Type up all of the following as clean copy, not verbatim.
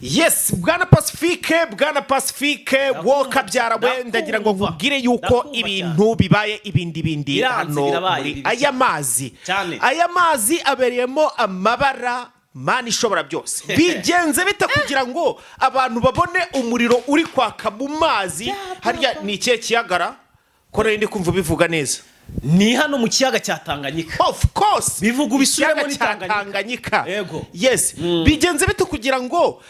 Yes, bwana Pacifique, bwana Pacifique, wowe kabyara we, ndagira ngo Ndakumva. nkubwire yuko Ndakumva. ibintu bibaye ibindi bindi Biranze, hano birabaye muri bibi aya cyane. mazi. Cyane. Aya mazi abereyemo amabara. Mana ishobora byose, bigenze bite kugira ngo abantu babone umuriro uri kwaka mu mazi? Harya ni ikihe kiyagara ko nari ndi kumva ubivuga neza? Ni hano mu kiyaga cya Tanganyika. Of course. Bivuga ubisubiremo. Ikiyaga Ni cya Tanganyika. Tanganyika. Yego. Yes, bigenze bite kugira ngo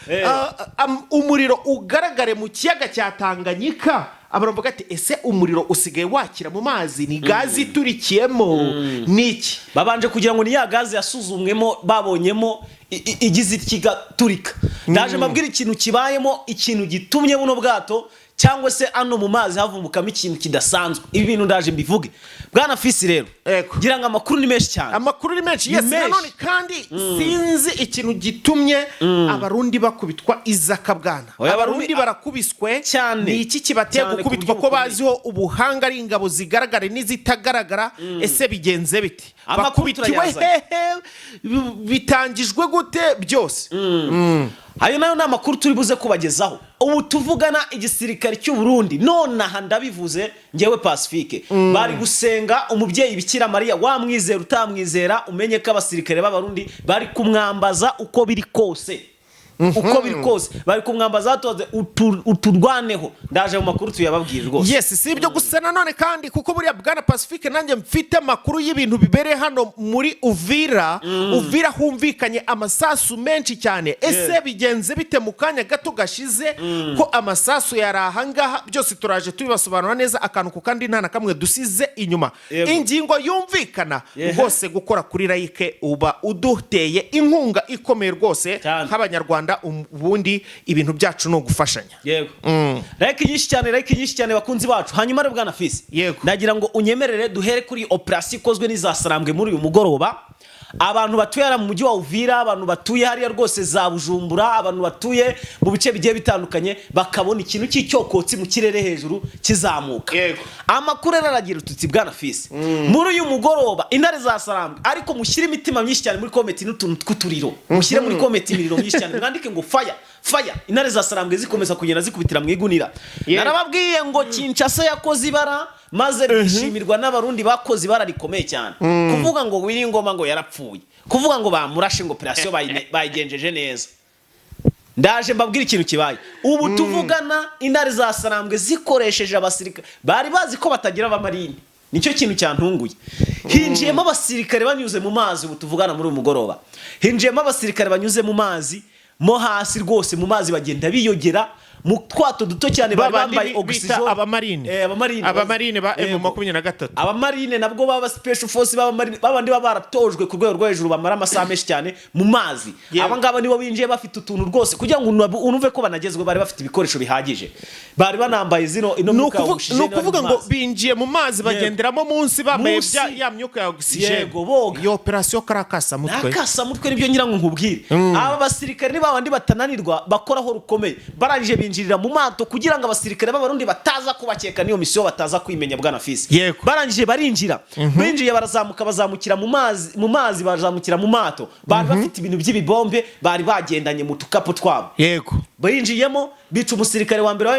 umuriro ugaragare mu kiyaga cya Tanganyika? Abantu bavuga ati: "Ese umuriro usigaye wakira mu mazi? Ni gazi iturikiyemo? Ni iki?" Babanje kugira ngo ni ya gaze yasuzumwemo, babonyemo igize ikigaturika. Ndaje mbabwira ikintu kibayemo, ikintu gitumye buno bwato cyangwa se ano mu mazi havumbukamo ikintu kidasanzwe. Ibi bintu ndaje mbivuge, bwana Fisi. Rero ngira ngo amakuru ni menshi cyane. Amakuru ni menshi. Ni Yes. menshi. Nanone kandi sinzi ikintu gitumye Abarundi bakubitwa izaka, bwana. Oya, Abarundi Abarundi- barakubiswe. Cyane. Ni iki kibateye Cyane ku gukubitwa buryo ko bukomeye. baziho ubuhanga, ari ingabo zigaragara n'izitagaragara? Ese bigenze bite? Amakuru Bakubitiwe turayazanye. hehe? Bitangijwe gute byose? Ayo nayo ni amakuru turi buze kubagezaho. Ubu tuvugana, igisirikare cy'u Burundi, nonaha ndabivuze ngewe Pacifique, bari gusenga umubyeyi Bikira Mariya. Wamwizera utamwizera, umenye ko abasirikare b'Abarundi bari kumwambaza uko biri kose. Uko biri kose bari kumwambaza batoze uturwaneho. Ndaje mu makuru tuyababwira rwose. Yes, si ibyo gusa nanone kandi, kuko buriya, bwana Pacifique, nanjye mfite amakuru y'ibintu bibereye hano muri Uvira. Uvira humvikanye amasasu menshi cyane. Ese bigenze bite mu kanya gato gashize ko amasasu yari ahangaha? Byose turaje tubibasobanura neza, akantu ku kandi, nta na kamwe dusize inyuma. Ingingo yumvikana rwose, gukora kuri like uba uduteye inkunga ikomeye rwose. Nk'Abanyarwanda, ubundi ibintu byacu ni ugufashanya. Yego, like nyinshi cyane, like nyinshi cyane, bakunzi bacu. Hanyuma rero, bwana Fisi, Yego. ndagira ngo unyemerere duhere kuri operasiyo ikozwe n'izasarambwe muri uyu mugoroba. Abantu batuye hariya mu mujyi wa Uvira, abantu batuye hariya rwose za Bujumbura, abantu batuye mu bice bigiye bitandukanye, bakabona ikintu cy'icyokotsi mu kirere hejuru kizamuka. Amakuru rero aragira ututsi, bwana Fisi, muri uyu mugoroba intare za Sarambwe, ariko mushyire imitima myinshi cyane muri comment n'utuntu tw'uturiro, mushyire muri comment imiriro myinshi cyane, mwandike ngo "fire, fire". Intare za Sarambwe zikomeza kugenda zikubitira mu igunira. Narababwiye ngo Kinshasa yakoze ibara, maze bishimirwa n'Abarundi. Bakoze ibara rikomeye cyane. Kuvuga ngo Willy Ngoma ngo yarapfuye, kuvuga ngo bamurashe, ngo operasiyo bayigenjeje neza. Ndaje mbabwire ikintu kibaye. Ubu tuvugana, intare za Sarambwe zikoresheje abasirikare bari bazi ko batagira abamarine. Nicyo kintu cyantunguye. Hinjiyemo abasirikare banyuze mu mazi. Ubu tuvugana, muri uyu mugoroba, hinjiyemo abasirikare banyuze mu mazi mo hasi rwose, mu mazi bagenda biyogera mu twato duto cyane. Bari Babandi bambaye bita oxygen. abamarine. Abamarine. Abamarine ba M 23. Abamarine nabwo baba special force b'abamarine, babandi baba baratojwe ku rwego rwo hejuru, bamara amasaha menshi cyane mu mazi. Aba ngaba nibo binjiye bafite utuntu rwose kugira ngo unumve ko banagezwe. Bari bafite ibikoresho bihagije, bari banambaye zino ino Ni myuka ya oxygen ni ukuvuga bari mu ngo mazi. binjiye mu mazi, bagenderamo munsi bambaye Munsi. ya myuka ya oxygen. Yego, boga. Iyo operasiyo karakasa mutwe. Nakasamutwe, nibyo ngira ngo nkubwire. Aba basirikare ni babandi batananirwa, bakoraho rukomeye. Barangije binjirira mu mato kugira ngo abasirikare b'Abarundi bataza kubakeka n'iyo misiyo, bataza kwimenya, bwana Fisi. Barangije barinjira, binjiye barazamuka, bazamukira mu mazi, mu mazi bazamukira mu mato. Bari bafite ibintu by'ibibombe bari bagendanye mu tukapu twabo. Binjiyemo, bica umusirikare wa mbere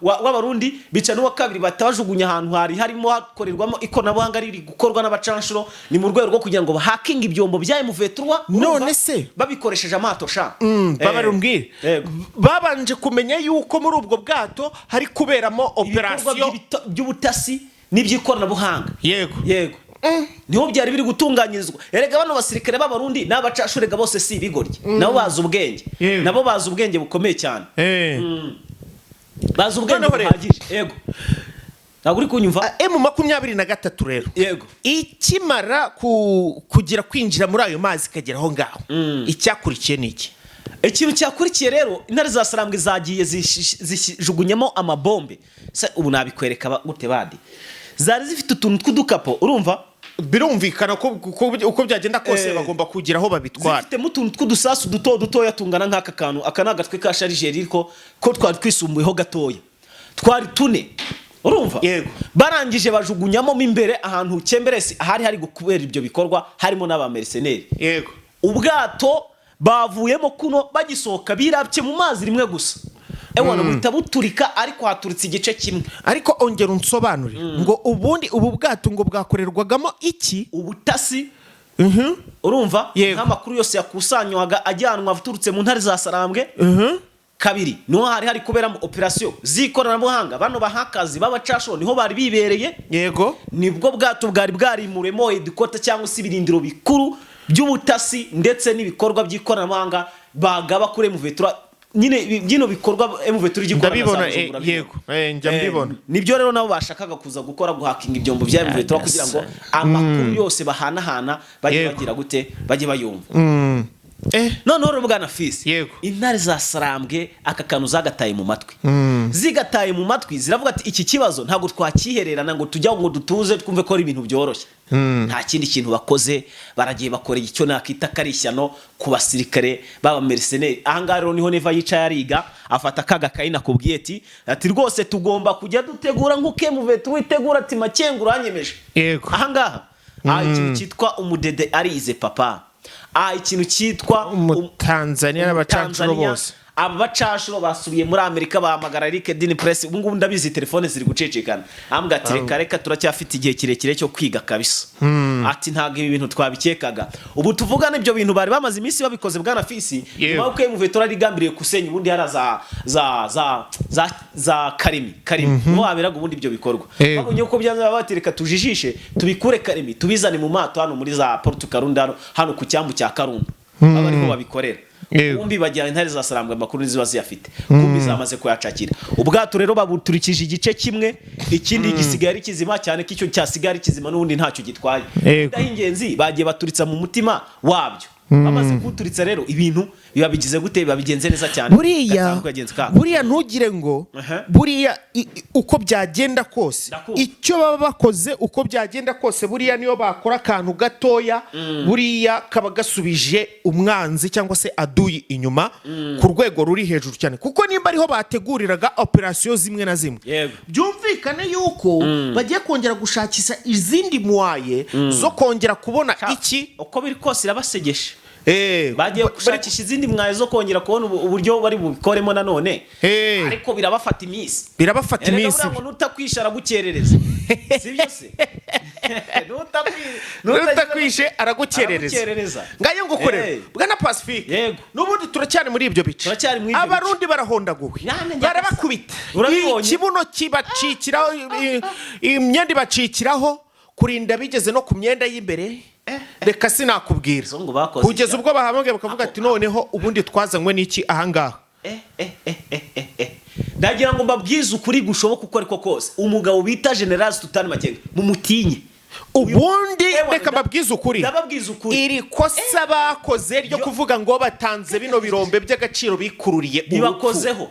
w'Abarundi, bica n'uwa kabiri, bahita bajugunya ahantu hari harimo hakorerwamo ikoranabuhanga riri gukorwa n'abacanshuro. Ni mu rwego rwo kugira ngo bahakinge ibyombo bya M23. None se? Babikoresheje amato sha. Babari umbwire. Yego. Babanje kumenya yuko muri ubwo bwato hari kuberamo Ibikorwa operasiyo by'ubutasi n'iby'ikoranabuhanga. Yego, niho byari biri gutunganyirizwa. Erega bano basirikare b'Abarundi n'abacashurega bose si ibigoryi, nabo bazi ubwenge. Nabo bazi ubwenge bukomeye cyane. Bazi ubwenge Noneho rero- buhagije. Yego, ntabwo uri kunyumva? M23 rero ikimara kugira kwinjira muri ayo mazi, ikagera aho ngaho, icyakurikiye ni iki? Ikintu cyakurikiye rero, intare za Sarambwe zagiye zijugunyamo amabombe. Se ubu nabikwereka gute? Badi zari zifite utuntu tw'udukapo, urumva? Birumvikana ko uko byagenda kose bagomba kugira aho babitwara. Zifitemo utuntu tw'udusasu duto dutoya tungana nk'aka kantu. Aka ni agatwe ka chargeur, ariko ko twari twisumbuyeho gatoya, twari tune, urumva? Yego. Barangije bajugunyamo mo imbere ahantu cyemberesi ahari hari kubera ibyo bikorwa, harimo n'abamercenary. Ubwato Bavuyemo kuno, bagisohoka birabye mu mazi rimwe gusa, ewana buhita buturika, ariko haturitse igice kimwe. Ariko ongera unsobanurire ngo ubundi ubu bwato ngo bwakorerwagamo iki? Ubutasi. Urumva? Yego. Nk'amakuru yose yakusanywaga ajyanwa aturutse mu ntare za Sarambwe. Kabiri, niho hari kuberamo operasiyo z'ikoranabuhanga, bano bahakazi b'abacasho niho bari bibereye. Nibwo bwato bwari bwarimuremo headquarter cyangwa se ibirindiro bikuru by'ubutasi ndetse n'ibikorwa by'ikoranabuhanga bagaba kuri M23 nyine, bino bikorwa M23 igikorana Ndabibona. za Bujumbura bibona. Yego. Njya mbibona. Nibyo rero nabo bashakaga kuza gukora, guhakinga ibyombo bya M23 kugira ngo amakuru yose bahanahana bajye bagira gute, bajye bayumva. Noneho rero bwana Fisi, intare za Sarambwe aka kantu zagataye mu matwi, zigataye mu matwi ziravuga ati: "Iki kibazo ntabwo twakihererana ngo tujya ngo dutuze twumve ko ari ibintu byoroshye." Nta kindi kintu bakoze, baragiye bakora icyo nakita ko ari ishyano ku basirikare b'abamercenary. Ahangaha rero niho Neva yicaye ariga, afata ka gakayi nakubwiye, ati rwose tugomba kujya dutegura nk'uko M23 witegura, ati Makenga uranyemeje. Ahangaha ikintu cyitwa umudede arize papa, ikintu cyitwa Umutanzaniya n'abacancuro Tanzania, bose. Aba bacashuro basubiye muri Amerika, bahamagara Rick Press. Ubu ngubu ndabizi telefone ziri gucecekana, ambwira ati: "Reka reka, turacyafite igihe kirekire cyo kwiga kabisa." Ati: "Ntabwo ibi bintu twabikekaga." Ubu tuvugana ibyo bintu bari bamaze iminsi babikoze, bwana Fisi. Nyuma y'uko M23 rigambiriye gusenya ubundi hariya za Karimi, Karimi niho haberaga ubundi ibyo bikorwa. Babonye uko byanze, bati: "Reka tujijishe, tubikure Karimi, tubizane mu mato hano muri za Port Karunda, hano ku cyambu cya Karunda, baba ariho babikorera." Kumbi bajyana intare za Sarambwe amakuru niziba ziyafite, kumbi zamaze kuyacakira. Ubwato rero babuturikije igice kimwe, ikindi gisigaye ari kizima, cyane ko icyo cyasigaye ari kizima n'ubundi ntacyo gitwaye. Aho ingenzi bagiye baturitsa mu mutima wabyo. Bamaze kuwuturitsa rero, ibintu biba bigize gute? Biba bigenze neza cyane. Buriya Gatanu kagenzi kako. Buriya ntugire ngo buriya uko byagenda kose, Ndakumva. icyo baba bakoze, uko byagenda kose, buriya niyo bakora akantu gatoya, buriya kaba gasubije umwanzi cyangwa se aduyi inyuma ku rwego ruri hejuru cyane, kuko nimba ariho bateguriraga operasiyo zimwe na zimwe, byumvikane yuko bagiye kongera gushakisha izindi moyens zo kongera kubona iki. Uko biri kose irabasegeshe. Bagiye gushakisha izindi moyens zo kongera kubona uburyo bari bubikoremo nanone, ariko birabafata iminsi. Birabafata Erega iminsi. buriya ngo nutakwisha aragukerereza, sibyo se? Nutakwishe aragukerereza. Aragukerereza. Ngayo nguko rero, bwana Pacifique, n'ubundi turacyari muri ibyo bice. Turacyari muri ibyo bice. Abarundi barahondaguwe, Nyane barabakubita. Urabibonye? Ikibuno kibacikiraho, imyenda ibacikiraho, kurinda bigeze no ku myenda y'imbere. Reka sinakubwira. Zo ngo bakoze Kugeza ibyaha. ubwo bahamagaye bakavuga ati: "Noneho ubundi twazanywe n'iki ahangaha?" Ndagira ngo mbabwize ukuri gushoboka uko ariko kose, umugabo bita General Sultan Makenga mumutinye. Ubundi Ewa, reka mbabwize ukuri. Ndababwiza ukuri. Iri kosa bakoze ryo kuvuga ngo batanze bino birombe by'agaciro, bikururiye urupfu. Nibakozeho.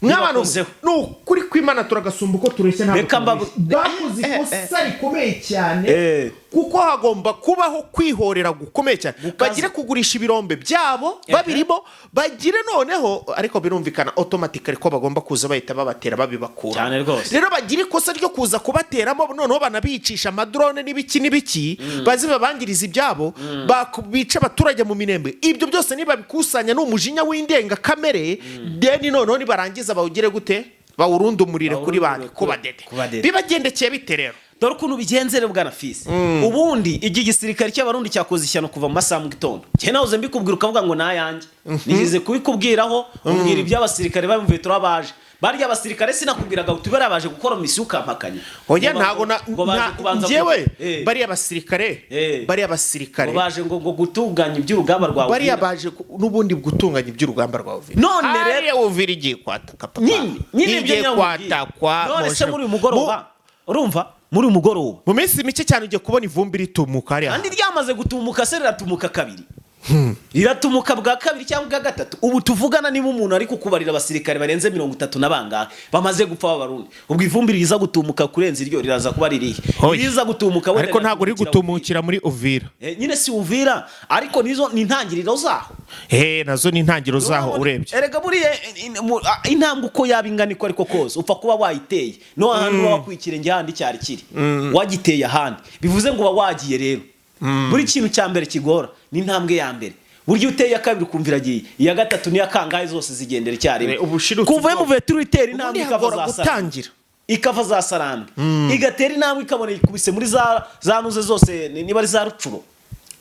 Mw'abantu, Nibakozeho. ni ukuri kw'Imana, turagasumba uko tureshya, ntabwo Reka tubeshya. Bakoze ikosa rikomeye cyane, kuko hagomba kubaho kwihorera gukomeye cyane. Gukaza. Bagire kugurisha ibirombe byabo babirimo, bagire noneho, ariko birumvikana automatically ko bagomba kuza bahita babatera babibakura. Cyane rwose. Rero bagira ikosa ryo kuza kubateramo, noneho banabicisha amadrone n'ibiki n'ibiki, baze babangiriza ibyabo, bica abaturage mu Minembwe. Ibyo byose nibabikusanya ni umujinya w'indengakamere. Deni noneho nibarangiza bawugire gute? Bawurundumurire kuri bande? Ku badede. Ku badede. Bibagendekeye bite rero? Dore ukuntu bigenze rero, bwana Fisi. Ubundi igihe igisirikare cy'Abarundi cyakoze ishyano kuva mu masaha mu gitondo, njye nahoze mbikubwira ukavuga ngo nayanjye nigeze kubikubwiraho, umbwira iby'abasirikare ba M23 baje. Barya abasirikare sinakubwiraga uti bariya baje gukora misiyo, ukampakanya. Oya, Ngo ntago na ngo baje kubanza njyewe bariya basirikare, bariya basirikare ngo baje ngo gutunganya iby'urugamba rwa bariya Uvira. baje n'ubundi gutunganya iby'urugamba rwa Uvira. None rero- Hariya Uvira igiye kwataka papa. Nyine ibyo Igiye nyamubwiye. kwatakwa. None se Moshe. muri uyu mugoroba, urumva, muri uyu mugoroba, Mu minsi mike cyane ugiye kubona ivumbi ritumuka hariya. Kandi ryamaze gutumuka se, riratumuka kabiri, riratumuka bwa kabiri cyangwa bwa gatatu. Ubu tuvugana, niba umuntu ari kukubarira abasirikare barenze 30 na bangahe bamaze gupfa b'Abarundi, ubwo ivumbi riza gutumuka kurenza iryo riraza kuba ririhe? Oya. Riza gutumuka wenda Ariko ntabwo riri riratumukira gutumukira muri Uvira. Nyine si Uvira, ariko nizo ni intangiriro zaho. Nazo ni intangiriro zaho urebye. Erega buriya intambwe uko yaba ingana iko ariko kose, upfa kuba wayiteye no ahandi uba wakuye ikirenge ahandi cyari kiri, wagiteye ahandi, bivuze ngo uba wagiye. Rero buri kintu cya mbere kigora ni intambwe ya mbere. Burya uteye iya kabiri ukumva iragiye, iya gatatu n'iya kangahe zose zigendera icyarimwe. Ubu ushirutse Kuva ubwoba. M23 itera intambwe Ubundi ikava hagora za Sarambwe, gutangira. Ikava za Sarambwe igatera intambwe, ikabona ikubise muri za nuze zose, niba ari za Rucuro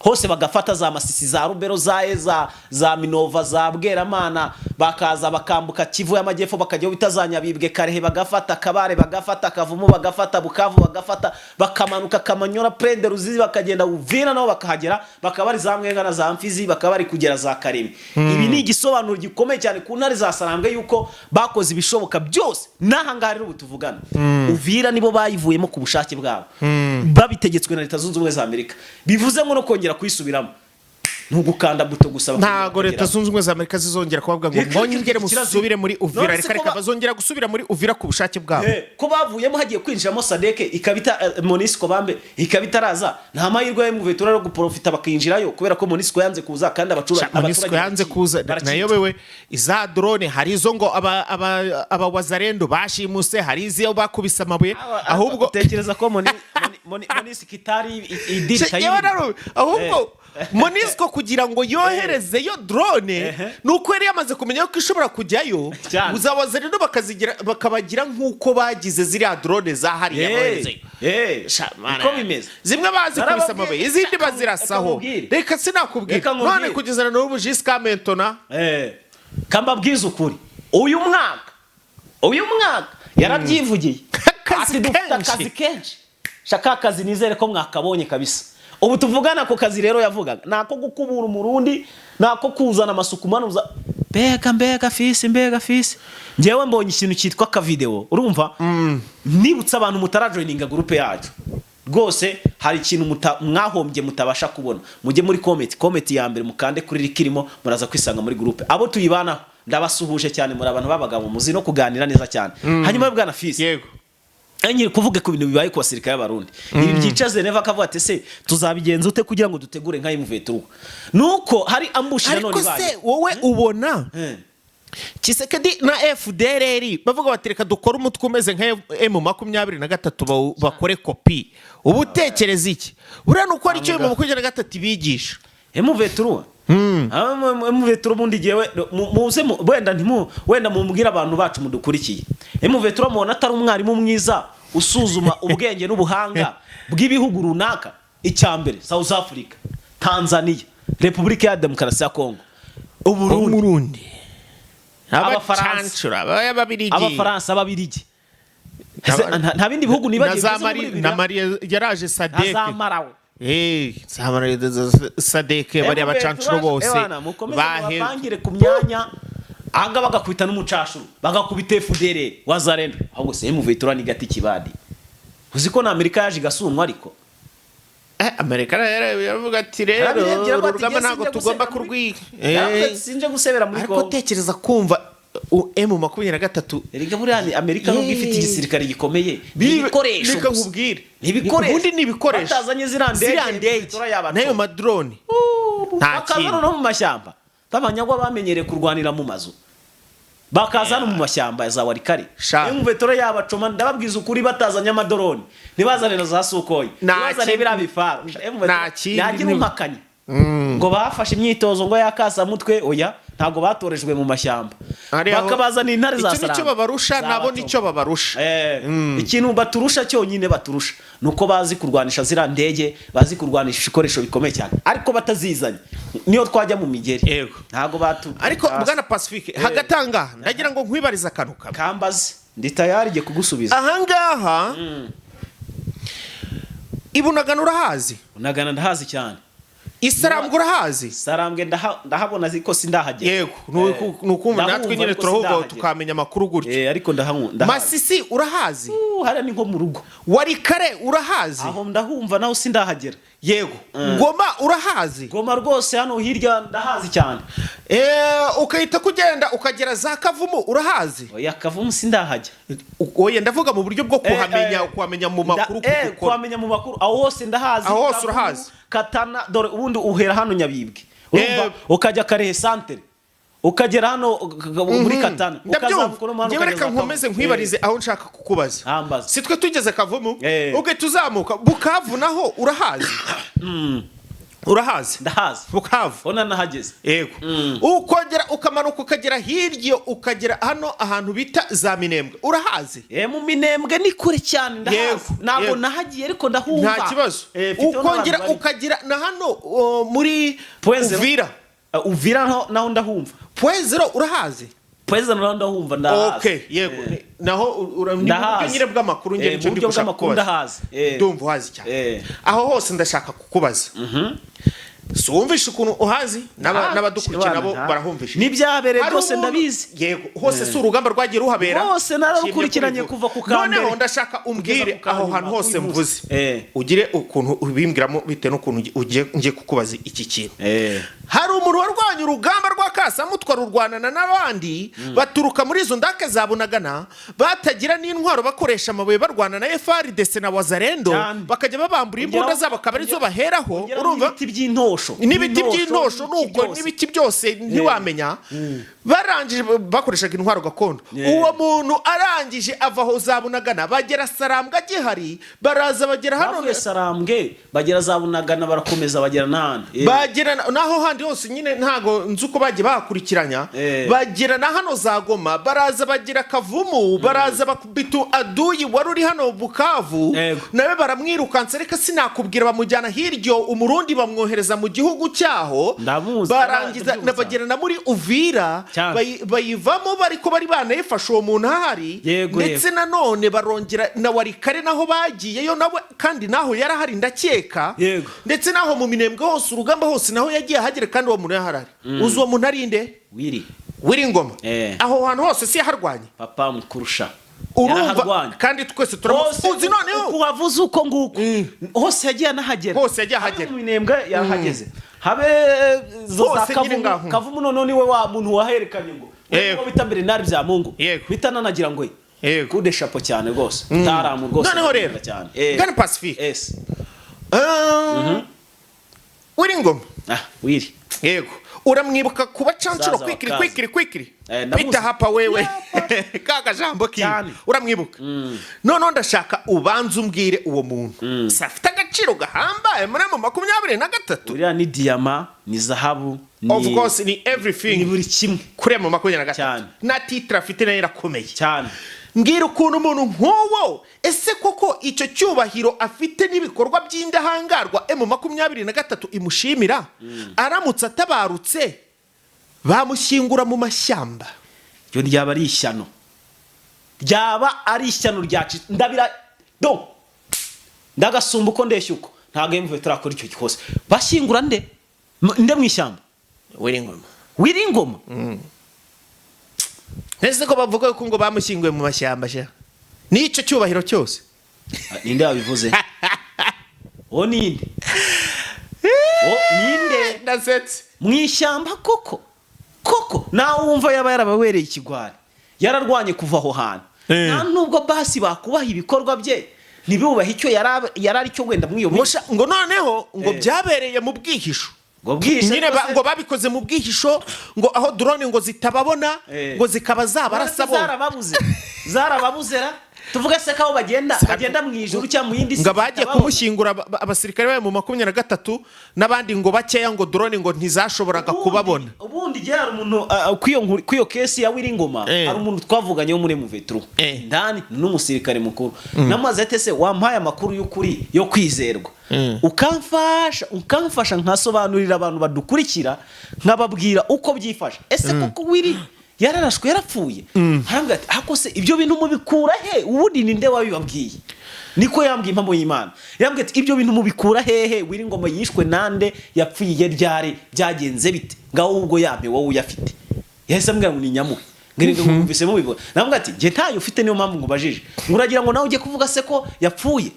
hose bagafata, za Masisi, za Rubero, za Eza, za Minova, za Bweramana, bakaza bakambuka Kivu y'Amajyepfo, bakajya aho bita za Nyabibwe, Karehe, bagafata Kabare, bagafata Kavumu, bagafata Bukavu, bagafata, bakamanuka Kamanyora, Prende Ruzizi, bakagenda Uvira, nabo bakahagera, bakaba bari za Mwenga na za Mfizi, bakaba bari kugera za Karemi. Ibi ni igisobanuro gikomeye cyane ku ntare za Sarambwe yuko bakoze ibishoboka byose. N'aha ngaha rero ubu tuvugana, Uvira nibo bayivuyemo ku bushake bwabo, babitegetswe na Leta Zunze Ubumwe za Amerika. Bivuze ngo no kongera kuyisubiramo ni ugukanda buto gusa, bakongera Ntago Leta bakageraho. Zunze Ubumwe za Amerika zizongera kubabwira ngo Reka, mwongere reka, musubire muri Uvira. None se Reka, ko reka, bazongera gusubira muri Uvira ku bushake bwabo. Ko bavuyemo hagiye kwinjiramo SADC, ikaba ita MONUSCO bambe ikaba itaraza, nta mahirwe ya M23 yo guprofita bakinjirayo, kubera ko MONUSCO yanze kuza kandi abaturage MONUSCO yanze kuza. Nayobewe iza drone, hari izo ngo aba wazarendo bashimuse, hari izo bakubise amabuye. Ahubwo utekereza ko MONUSCO itari idiri? Yewe, ahubwo MONUSCO kugira ngo yoherezeyo drone ni uko yari yamaze kumenya ko ishobora kujyayo. Cyane. Za wazarendo bakazigira, bakabagira nk'uko bagize ziriya drone za hariya boherezeyo. Uko bimeze. Zimwe bazikubise Narababwiye, amabuye, izindi bazirasaho. Reka nkubwire. Reka sinakubwira. Reka nkubwire. None kugeza na n'ubu jusqu'à maintenant. Kambabwiza ukuri, uyu mwaka yarabyivugiye. Akazi Ati dufite kenshi. akazi kenshi. Shaka akazi, nizere ko mwakabonye kabisa. Ubu tuvugana ako kazi rero yavugaga ni ako gukubura umurundi, ni ako kuzana amasuku manuza. Mbega mbega fisi, mbega fisi, njyewe mbonye ikintu cyitwa akavideo. Urumva, nibutse abantu mutarajoininga groupe yacu, rwose hari ikintu mwahombye mutabasha kubona. Mujye muri comment ya mbere, mukande kuri link irimo, muraza kwisanga muri groupe. Abo tuyibanaho ndabasuhuje cyane, muri abantu b'abagabo muzi no kuganira neza cyane. Hanyuma bwana fisi, Yego. nyiri kuvuga ku bintu bibaye ku basirikare b'Abarundi, ibi byicaze Neva akavuga ati: "Se tuzabigenza ute kugira ngo dutegure nka M23?" Nuko hari ambush nanone Ariko ibaye. se wowe ubona Tshisekedi na FDLR bavuga bati: "Reka dukore umutwe umeze nka M23," bakore kopi, uba utekereza iki? Buriya ni uko ari cyo M23 bigisha. M23, M23 ubundi jyewe muze wenda ntimu wenda mumbwire, abantu bacu mudukurikiye, M23 mubona atari umwarimu mwiza usuzuma ubwenge n'ubuhanga bw'ibihugu runaka? Icya mbere South Africa, Tanzania, Repubulika ya Demokarasi ya Kongo, Uburundi, Umurundi. Abafaransa. Abacancura Ababirigi. Abafaransa, Ababirigi. Ese nta bindi bihugu Na nibagiwe za bize muri Mali bibiri? Na Mali yaraje Na SADC. za Malawi. Za Mali, SADC, bariya bacancuro bose. Ewana, mukomeze bahe mubapangire ku myanya anga, bagakubita n'umucashuru, bagakubita FDLR, Wazalendo. Ahubwo se M23 ni gati kibadi, uzi ko na Amerika yaje igasunwa ariko? Amerika rero yaravuga ati: "Rero Yarabirebye, uru ati, rugamba "Jye ntabwo sinjya tugomba gusebera muri- kurwiga." Yaravuze ati: "Sinje gusebera muri Ariko Congo." tekereza kumva M23. Erega buriya ni Amerika nubwo ifite igisirikare gikomeye, ni ibikoresho Reka gusa. nkubwire. Ni ibikoresho. Ubundi ni ibikoresho. Batazanye ziriya ndege, Ziriya ndege M23 yabaconga. n'ayo madrone, nta Bakaza kintu. no mu mashyamba, b'abanyagwa bamenyereye kurwanira mu mazu, bakaza no mu mashyamba ya za Walikale. Sha. M23 yabacoma, ndababwiza ukuri. Batazanye amadoroni, ntibazane na za Sukhoi, Nta ntibazane biriya bifaru. Nta kindi. Yagira umpakanya ngo bafashe imyitozo ngo yakasamutwe, oya, ntabwo batorejwe mu mashyamba. Bakabazana intare za Icyo nicyo Sarama babarusha nabo. Zabatoma. Nicyo babarusha. Ikintu baturusha cyonyine baturusha ni uko bazi kurwanisha ziriya ndege, bazi kurwanisha ibikoresho bikomeye cyane, ariko batazizanye niyo twajya mu migeri. Yego. Ntabwo batu Ariko bwana Pacifique, hagati aha ngaha ndagira ngo nkwibarize akantu kamwe. Kambazi, ndi tayari igiye kugusubiza. Ahangaha ibunagana urahazi? Unagana ndahazi cyane. Isarambwe urahazi? Sarambwe ndahabona ariko sindahagera. Yego, ni ukumva Ndahumva natwe nyine ariko turahuva sindahagera. tukamenya amakuru gutyo. Ariko ndahazi. Masisi urahazi? Hariya ni nko mu rugo. Warikare urahazi? Aho ndahumva, naho sindahagera. Yego. Ngoma urahazi? Goma rwose hano hirya ndahazi cyane. Ukahita kugenda ukagera za Kavumu urahazi? Oya, Kavumu sindahajya. Oya, ndavuga mu buryo bwo kuhamenya, kuhamenya mu makuru, kugukora. Kuhamenya mu makuru, aho hose ndahazi. Aho hose Kavumu, urahazi? Katana, dore ubundi uhera hano Nyabibwe, urumva, ukajya Karehe santere, ukagera hano muri Katana, Ndabyumva. ukazamuka uno muhanda, Njyewe ukageza reka nkomeze Kavumu. nkwibarize aho nshaka kukubaza. Ambaza. Si twe tugeze Kavumu, Eh. ugahita uzamuka Bukavu, naho urahazi? Urahazi? Ndahazi. Bukavu. Bona nahageze. Yego, ukongera ukamanuka ukagera hirya, ukagera hano ahantu bita za Minembwe, urahazi? Mu Minembwe ni kure cyane, ndahazi. Ntabwo nahagiye, ariko ndahumva. Nta kibazo. Mfiteho n'abantu Ukongera ukagera na hano muri Point Zero. Uvira. Uvira naho ndahumva. Point Zero urahazi? Point Zero naho ndahumva, ndahazi. Okay, yego. Naho ni mu buryo Ndahazi. nyine bw'amakuru njye nicyo Mu ndi buryo gushaka bw'amakuru kubaza. ndahazi. Ndumva uhazi cyane. Aho hose ndashaka kukubaza, si wumvishe ukuntu uhazi? N'abadukurikiye nabo barahumvishe. N'ibyahabereye Hari byose ndabizi. Yego, hose si urugamba rwagiye ruhabera? Hose nararukurikiranye Nshimye kuva ku kubivuga. ka mbere. Noneho ndashaka umbwire Kugeza ku ka aho nyuma, hantu hose k'uyu munsi. mvuze, ugire ukuntu ubimbwiramo bitewe n'ukuntu ngiye kukubaza iki kintu. Hari umuntu warwanya urugamba rwa Kasamutwa, rurwanana n'abandi baturuka muri izo ndake za Bunagana, batagira n'intwaro, bakoresha amabuye, barwana na FARDC na Wazalendo, bakajya babambura imbunda zabo akaba arizo baheraho. Ongeraho Urumva? n'ibiti by'intosho. N'ibiti by'intosho, n'ibiki nuko byose. n'ibiti byose ntiwamenya. Barangije bakoreshaga intwaro gakondo. Uwo muntu arangije ava aho za Bunagana, bagera Sarambwe agihari, baraza bagera hano. Bavuye Sarambwe bagera za Bunagana, barakomeza bagera n'ahandi. Bagera naho handi hose nyine, ntago nzi uko bagiye bahakurikiranya. Bagera na hano za Goma, baraza bagira Kavumu, baraza bakubita aduyi wari uri hano Bukavu, nawe baramwirukansa, reka sinakubwira, bamujyana hirya umurundi, bamwohereza mu gihugu cyaho. Ndamuzi, Barangiza ndabyumva. bagera na muri Uvira, bayivamo bariko bari banayifashe uwo muntu ahari. Ndetse nanone barongera na Warikare naho bagiyeyo nawe, kandi naho yarahari ndakeka. Ndetse naho mu Minembwe hose, urugamba hose naho yagiye ahagera, kandi uwo muntu yaharari. Uzi uwo muntu ari nde? Wiri. Wiringoma. Eh. Aho hantu hose si yaharwanye? Papa mukurusha. Urumva? Yaraharwanye. Kandi twese turamuzi. Hose Noneho uko wavuze uko nguko, hose yagiye anahagera. Hose yagiye ahagera. Habe mu Minembwe yarahageze, habe zo za Hose nyine Kavumu. ngaho. Kavumu noneho niwe wa muntu waherekanye ngo uwo bita Bernard Byamungu, bita nanagira ngo kude chapeau cyane rwose, taramu rwose. Noneho rero, cyane. Bwana Pacifique, Yes. Wiringoma. Ah, Wiri. Yego, uramwibuka kuba cancuro. Zaza Kwikiri, wakaza. kwikiri, kwikiri. Ndamuzi. Pita hapa wewe, ka kajambo kiwe. Cyane. Uramwibuka? Noneho ndashaka ubanze umbwire uwo muntu, si afite agaciro gahambaye muri mu 23? Uriya ni diyama, ni zahabu, ni Of course, ni everything. Ni buri kimwe. Kuri mu 23 Cyane. na titre afite nayo irakomeye. Cyane. Mbwira ukuntu umuntu nk'uwo, ese koko icyo cyubahiro afite n'ibikorwa by'indahangarwa M23 imushimira, aramutse atabarutse bamushyingura mu mashyamba? Iryo ryaba ari ishyano, ryaba ari ishyano ryacitse. Ndabira do ndagasumba uko ndeshya uko, ntabwo yumva turakora icyo gikoze. Bashyingura nde? Nde mu ishyamba? Wiringoma. Wiringoma. Ese ko bavuga ko ngo bamushyinguye mu mashyamba sha, n'icyo cyubahiro cyose? Ah, ninde wabivuze? Uwo ninde? O ninde? Ndasetse. Mu ishyamba koko koko? Nawe wumva yaba yarababereye ikigwari, yararwanye kuva aho hantu. Nta nubwo basi bakubaha ibikorwa bye, ntibubahe icyo yari ari cyo wenda muri iyo minsi. Ngo noneho ngo byabereye mu bwihisho. Ngo bwihisho? Nyine ngo babikoze mu bwihisho, ngo aho drone ngo zitababona, ngo zikaba zabarasa bo. Zarababuze, zarababuze ra. Tuvuge se ko abo bagenda bagenda mu ijuru cyangwa mu yindi si Ngo abagiye zitababona? kumushyingura abasirikare bayo mu 23 n'abandi ngo bakeya, ngo drone ngo ntizashoboraga kubabona. Ubundi igihe hari umuntu kuri iyo case ya Wiringoma, hari umuntu twavuganye wo muri M23 ndani, n'umusirikare mukuru, namaze ati: "Se wampaye amakuru y'ukuri yo kwizerwa, ukamfasha nkasobanurira abantu badukurikira, nkababwira uko byifashe. Ese koko Wiri yararashwe, yarapfuye?" Arambwira ati: "Ako se ibyo bintu mubikura he? Ubundi ninde wabibabwiye?" Niko yambwiye, impamo y'Imana. Yambwiye ati: "Ibyo bintu mubikura hehe? Wiringoma yishwe nande? Yapfuye ryari? Byagenze bite?" Ngaho ubwo yampe wowe uyafite. Yahise ambwira ngo ni nyamuhe ngerega ngo numvise mubivuga. Namubwira ati: "Njye ntayo ufite, niyo mpamvu ngubajije." Ngo uragira ngo nawe ujye kuvuga se ko yapfuye?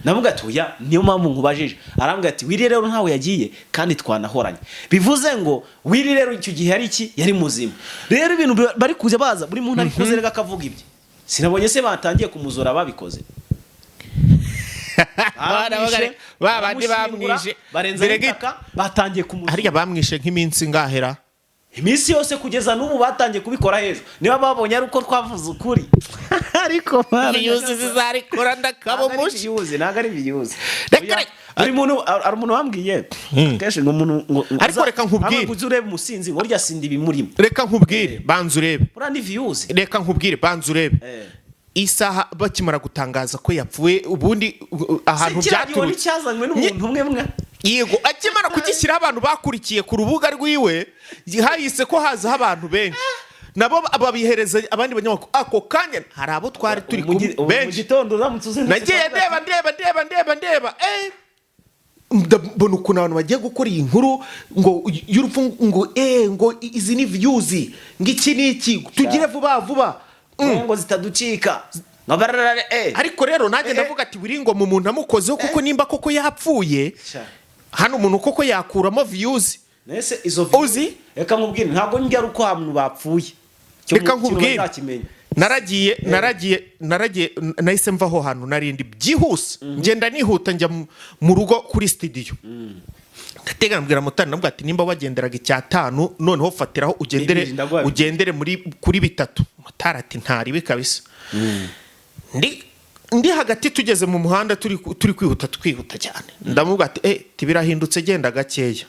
Namubwira ati: "Oya, niyo mpamvu nkubajije." Arambwira ati: "Wiri rero ntawe yagiye kandi twanahoranye." Bivuze ngo Wiri rero icyo gihe yari iki? Yari muzima. Rero ibintu bari kuza baza, buri muntu ari kuza rero akavuga ibye. Sinabonye se batangiye kumuzura babikoze? Baramwishe, Ba bandi baramushyingura, bamwishe. barenzaho itaka, batangiye kumuzura. Harya bamwishe nk'iminsi ngahera? Iminsi yose kugeza n'ubu. Batangiye kubikora hejuru niba babonye ari uko twavuze ukuri, ariko Views zizarikora, ndakaba Ntabwo ari umushi. views, ntabwo ari views. Reka reka. Buri muntu, hari umuntu wambwiye kenshi ngo umuntu ngo Ariko reka nkubwire. ngo uze urebe umusinzi, ngo urya sinda ibimurimo. Reka nkubwire, banza urebe. Buriya ni views. Reka nkubwire, banza urebe. Isaha bakimara gutangaza ko yapfuye, ubundi ahantu Se kiriya gihoni byaturutse cyazanywe n'umuntu umwe mwe. Yego, akimara kugishyiraho, abantu bakurikiye ku rubuga rwiwe, hahise ko hazaho abantu benshi, nabo babihereza abandi banyamakuru ako kanya. Hari abo twari turi kumwe Ubu mu benshi. gitondo uramutse uzindutse Nagiye ukavuga ndeba, ndeba, ndeba, ndeba, ndeba, ndabona ukuntu abantu bagiye gukora iyi nkuru ngo y'urupfu, ngo ngo izi ni views, ngo iki ni iki, tugire vuba vuba. Ngo zitaducika, ngo bararare. Ariko rero nanjye ndavuga ati buri ngo mu muntu amukozeho, kuko nimba koko yapfuye, Sha. hano umuntu koko yakuramo views. Nese izo Uzi? Reka nkubwire, ntabwo njya ari uko abantu bapfuye. Icyo Reka kintu nkubwire. bazakimenya. Naragiye, naragiye, naragiye, nahise mva aho hantu narindi byihuse, ngenda nihuta njya mu rugo kuri studio. Ndatega, mbwira motari, ndamubwira ati nimba wagenderaga icyatanu, noneho fatiraho ugendere 2, ndaguha 2. Ugendere muri kuri 3. Motari ati ntaribi kabisa. Ndi hagati, tugeze mu muhanda, turi kwihuta, twihuta cyane, ndamubwira ati tibirahindutse, genda gakeya.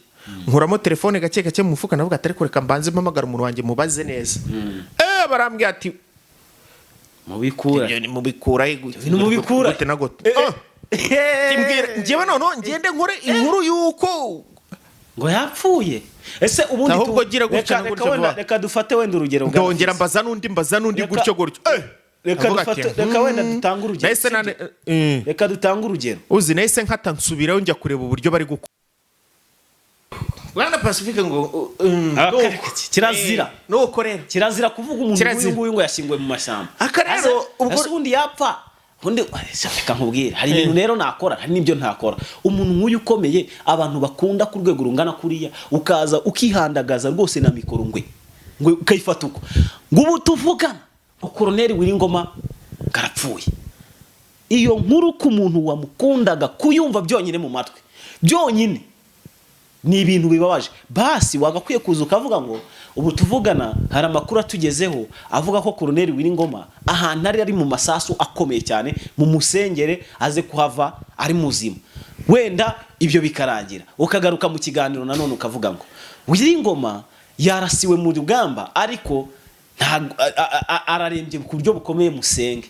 Nkuramo telefone gake gake mu mufuka, ndavuga ati ariko reka mbanze mpamagara umuntu wanjye mubaze neza. Barambwira ati Mubikura. Ibyo ni mubikura he? Ibintu mubikura. Gute na gute? Ah, timbwira njyewe noneho ngende nkore inkuru y'uko Ngo yapfuye. Ese ubundi Ahubwo gira gutya reka na reka gutya wenda vuba. reka dufate wenda urugero bwa Ndongera Fisi. mbaza n'undi, mbaza n'undi, gutyo gutyo. Reka Ndavuga dufate ati, reka wenda dutange urugero. Nahise Sibyo? nane Reka dutange urugero. Uzi, nahise nkata nsubirayo, njya kureba uburyo bari gukora. Bwana Pacifique ngo nuko. Kirazira. Nuko rero Kirazira kuvuga umuntu Kirazira. nk'uyu nguyu ngo yashyinguwe mu mashyamba. Aka rero, Ese ubundi yapfa, ubundi reka nkubwire, hari ibintu rero nakora, hari n'ibyo ntakora. Umuntu nk'uyu ukomeye, abantu bakunda ku rwego rungana kuriya, ukaza ukihandagaza rwose na mikoro ngwe ngwe ukayifata uko, ngo ubu tuvugana ngo Koroneri Wiringoma karapfuye. Iyo nkuru ku muntu wamukundaga, kuyumva byonyine mu matwi byonyine ni ibintu bibabaje. Basi wagakwiye kuza ukavuga ngo ubu tuvugana hari amakuru atugezeho avuga ko Koroneri Wiringoma ahantu ari mu masasu akomeye cyane, mu musengere aze kuhava ari muzima. Wenda ibyo bikarangira, ukagaruka mu kiganiro nanone ukavuga ngo Wiringoma yarasiwe mu rugamba, ariko ararembye ku buryo bukomeye, musenge.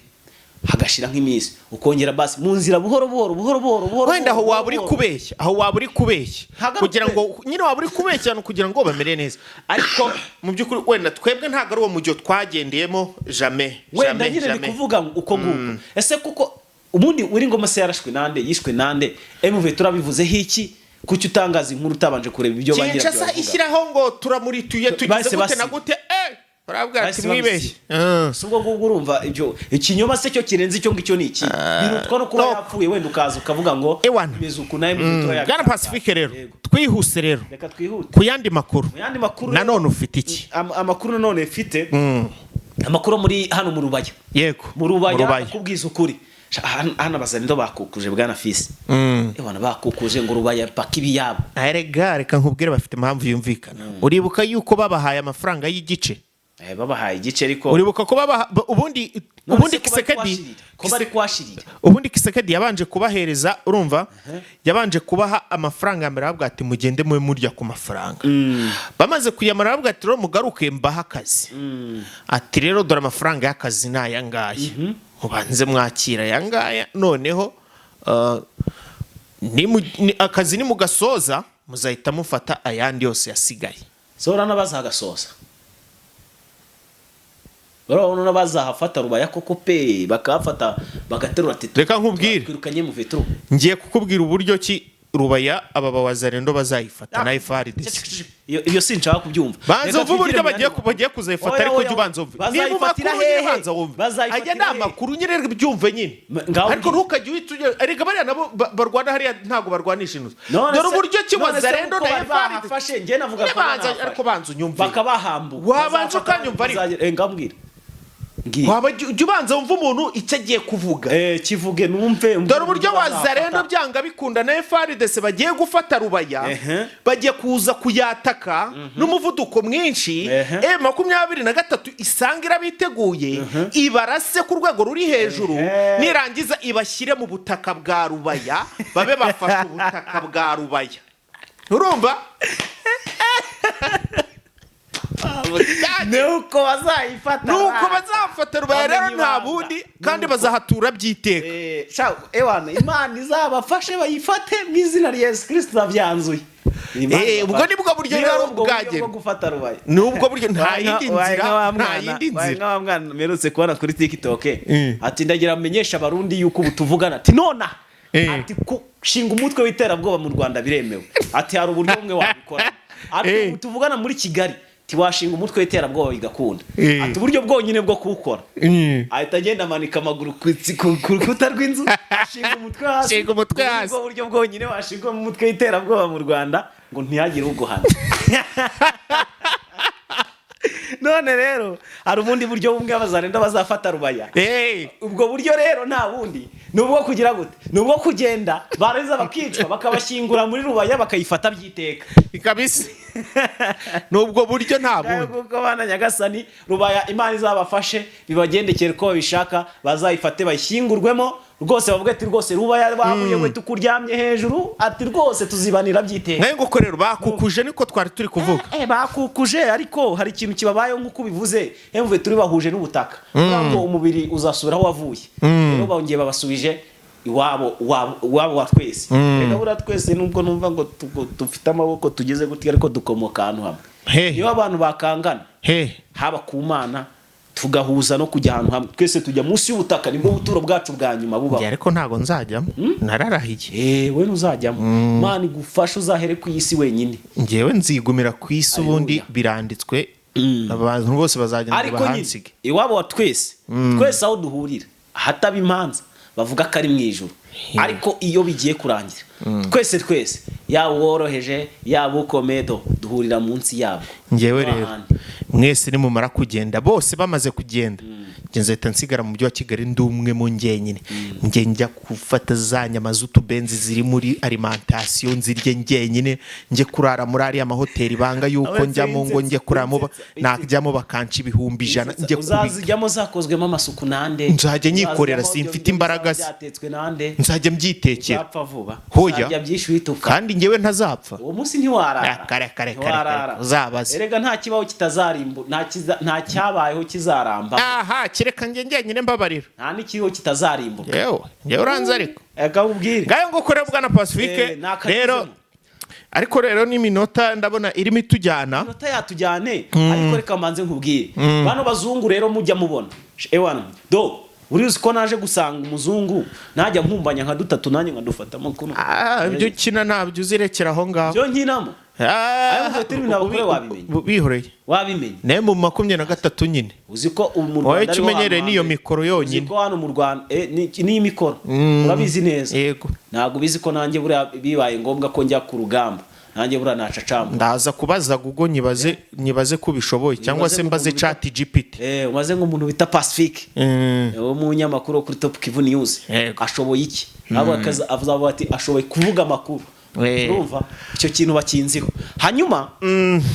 Hagashira nk'iminsi, ukongera basi mu nzira buhoro buhoro buhoro buhoro buhoro. Wenda aho Buhoro, waba uri buhoro. kubeshya, aho waba uri kubeshya Ntabwo ari kugira ngo nyine waba uri kubeshya ni kugira ngo bamere neza, ariko mu by'ukuri wenda twebwe ntabwo ari uwo mujyo twagendeyemo, jamais. Wenda Jamais, nyine ndi jamais. kuvuga ngo uko nguko. Ese kuko ubundi Wiringoma se yarashwe nande, yishwe nande? MV turabivuzeho iki? Kuki utangaza inkuru utabanje kureba ibyo ba nyirabyo Kinshasa bavuga? ishyiraho ngo turamurituye, tugize Bahise gute na basiba. gute, barabwira ati Bahise mwibeshye. Si ubwo ngubwo urumva ibyo ikinyoma se cyo kirenze icyo ngicyo ni iki? Birutwa no kuba No. yapfuye, wenda ukaza ukavuga ngo Ewana. bimeze uku nawe MV Bwana Pacifique rero, Yego. twihuse rero Reka twihute. ku yandi makuru. Mu yandi makuru. Nanone ufite iki? Amakuru nanone mfite, amakuru muri hano mu Rubaya. Yego. Mu Rubaya, kubwiza ukuri, hano abazanindo bakukuje, bwana Fisi. Ebana bakukuje ngo Rubaya paka ibiyabo. Erega reka nkubwire, bafite impamvu yumvikana. Uribuka yuko babahaye amafaranga y'igice? Babahaye igice ariko Uribuka ko babaha ubundi None ubundi se ko bari Kisekedi kuhashirira? Ko bari kuhashirira? Ubundi Kisekedi yabanje kubahereza, urumva, yabanje kubaha amafaranga ya mbere, aravuga ati mugende mube murya ku mafaranga. Bamaze kuyamara, aravuga ati rero mugaruke mbahe akazi. Ati rero dore amafaranga y'akazi ni aya ngaya, mubanze mwakira aya ngaya, noneho akazi nimugasoza muzahita mufata ayandi yose yasigaye. Zora n'abazagasoza urabona n'abazahafata Rubaya koko pe, bakahafata bagaterura ati Reka nkubwire. Twirukanye mu vetro. Ngiye kukubwira uburyo ki Rubaya aba bawazarendo bazayifata na FARDC. Iyo sinshaka kubyumva. Banza Reka wumve uburyo twigire mu bagiye yandi bagiye kuzayifata. Oya, Ariko oya, jya ubanza wumve niba bazayifatira amakuru nyine hehe? banza wumve. Bazayifatira Ajya ni hehe? amakuru nyine, byumve nyine. Ngaho Ariko mbwira. ntukajye uhita ujya, erega bariya nabo barwana hariya ntabwo barwanisha intuzi. None Dore se- uburyo ki none se wazarendo uko na bari FARDC bahafashe, njye navuga ko Banza banahafashe. ariko banza unyumve. Bakabahambuka. Wabanza ukanyumva ariko. Ngambwira. Mbwira. Waba jya ubanza wumva umuntu icyo agiye kuvuga. Kivuge numve. Dore uburyo bazafata. Wazarendo byanga bikunda na FARDC bagiye gufata Rubaya, bagiye kuza kuyataka n'umuvuduko mwinshi. M23 isanga irabiteguye, ibarase ku rwego ruri hejuru, nirangiza ibashyire mu butaka bwa Rubaya, babe bafashe ubutaka bwa Rubaya, urumva? Nuko bazayifata. Nuko bazafata Rubaya rero, Bamenye nta ibanga. bundi kandi bazahatura by'iteka. Sha, ewana, Imana izabafashe bayifate mu izina rya Yesu Kristo, turabyanzuye. Imana Ubwo ibafashe. nibwo buryo Niba rero ari ubwo buryo bwagera. bwo gufata Rubaya, Ni ubwo buryo, nta yindi nzira, nta yindi wabaye nzira. nka wa mwana mperutse kubona kuri TikTok, ati: "Ndagira menyesha Abarundi yuko ubu tuvugana," ati "nona," ati "gushinga umutwe w'iterabwoba mu Rwanda biremewe," ati "hari uburyo bumwe wabikora," ati "ubu tuvugana muri Kigali," ati "washinga umutwe w'iterabwoba bigakunda," ati "uburyo bwonyine bwo kuwukora," ahita agenda amanika amaguru ku rukuta rw'inzu, ashinga umutwe hasi. Ashinga umutwe Ubu hasi. nibwo buryo bwonyine washinga umutwe w'iterabwoba mu Rwanda ngo ntihagire uguhana. None rero hari ubundi buryo bumwe abazarenda bazafata Rubaya. Ubwo buryo rero nta bundi, ni ubwo kugira gute? Ni ubwo kugenda barangiza bakicwa, bakabashyingura muri Rubaya, bakayifata by'iteka. Kabisa, ni ubwo buryo, nta bundi. Kuko bana nyagasani, Rubaya Imana izabafashe bibagendekere uko babishaka, bazayifate bayishyingurwemo rwose, bavuge ati: "Rwose Rubaya babuye we, tukuryamye hejuru," ati "rwose tuzibanira by'iteka." Nayo nguko rero bakukuje, niko twari turi kuvuga. Bakukuje, ariko hari ikintu kibabayeho nk'uko ubivuze. Emvuye turi bahuje n'ubutaka. Kuvuga ngo umubiri uzasubira aho wavuye, rero bongeye babasubije iwabo, iwabo wa twese. Reka buriya twese, nubwo numva ngo dufite amaboko tugeze gutya, ariko dukomoka ahantu hamwe. Hehe? Niyo abantu bakangana, He? haba ku Mana, tugahuza no kujya ahantu hamwe, twese tujya munsi y'ubutaka, nibwo buturo bwacu bwa nyuma bubaho. Njye ariko ntago nzajyamo, nararahiye. We ntuzajyamo, Imana igufashe uzahere ku isi wenyine. Njyewe nzigumira ku isi ubundi. Haleluya. Biranditswe, abantu bose bazagenda Ariko nyine bahansige. iwabo wa twese, twese aho duhurira ahataba imanza, bavuga ko ari mu ijuru, ariko iyo bigiye kurangira, twese twese, yaba uworoheje yaba ukomeye, do duhurira munsi yabo. Njyewe rero, Ahandi. mwese nimumara kugenda, bose bamaze kugenda, njye nzahita nsigara mu mujyi wa Kigali ndi umwe mu njyenyine. Njye njya gufata za nyama z'utubenzi ziri muri alimentation nzirye njyenyine, njye kurara muri ariya mahoteli banga yuko Uretse njyamo ngo njye kuraramo, insetsa. najyamo bakanca 100,000, njye kubika. Uzazijyamo zakozwemo amasuku nande? Nzajya nyikorera, Uzazijyamo simfite ibyo imbaraga bizaba se. byatetswe nande? Nzajya mbyitekera. Uzapfa vuba. Hoya. Uzarya byinshi wituka. Kandi njyewe ntazapfa. Uwo munsi ntiwarara. Ah, kare, kare, kare, Ntiwarara. kare. Uzabaze. Erega nta kibaho kitazarimbu, nta cyabayeho kizaramba. Aha kereka njye njyenyine, mbabarira. Nta n'ikiriho kitazarimbuka. Yewe, njyewe uranze ariko. Reka nkubwire. Ngayo nguko rero, bwana Pacifique. Ni akanyuzemo. Rero ariko rero n'iminota ndabona irimo itujyana. Iminota yatujyane, ariko reka mbanze nkubwire bano bazungu rero mujya mubona. Ewana do, urizi ko naje gusanga umuzungu najya nkumbanya nka dutatu, nanjye nkadufatamo kuno. Ah, ibyo ukina ntabyo uzirekera aho ngaho. Byo nkinamo. Ah, Ayo mvuye turi ibintu abagore wabimenye. Bihoreye. Wabimenye. Nawe mu 23 nyine. Uzi ko ubu mu Wowe Rwanda icyo ariho umenyereye hantu n'iyo hambere. mikoro yonyine. Uzi ko hano mu Rwanda n'iyi mikoro urabizi neza. Yego. Ntabwo ubizi ko nanjye buriya bibaye ngombwa ko njya ku rugamba, nanjye buriya nacacamba. Ndaza kubaza Google, nyibaze ko ubishoboye, cyangwa Nyibaze se mbaze nk'umuntu Chat GPT. Umaze nk'umuntu bita Pacifique wo munyamakuru wo kuri Top Kivu News, Yego. ashoboye iki? Ntabwo azavuga ati ashoboye kuvuga amakuru. Urumva icyo kintu bakinziho. Hanyuma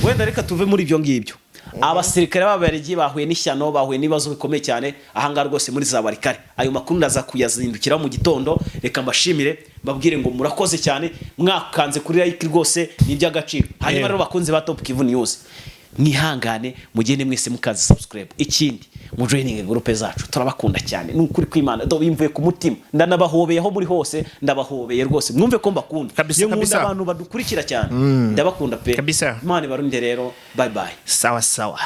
wenda reka tuve muri ibyo ngibyo. Abasirikare b'Ababiligi bahuye n'ishyano, bahuye n'ibibazo bikomeye cyane ahangaha rwose muri za Walikale. Ayo makuru ndaza kuyazindukiraho mu gitondo. Reka mbashimire, mbabwire ngo murakoze cyane, mwakanze kuri like, rwose ni iby'agaciro. Hanyuma rero bakunze ba Top Kivu News, mwihangane mugende mwese mukaza subscribe, ikindi mu joining groupe zacu. Turabakunda cyane, ni ukuri kw'Imana, do bimvuye ku mutima, ndanabahobeye aho muri hose, ndabahobeye rwose, mwumve ko mbakunda. Kabisa, Njye nkunda kabisa. abantu badukurikira cyane, ndabakunda pe. Kabisa. Imana ibarinde rero, bye bye. Sawa sawa.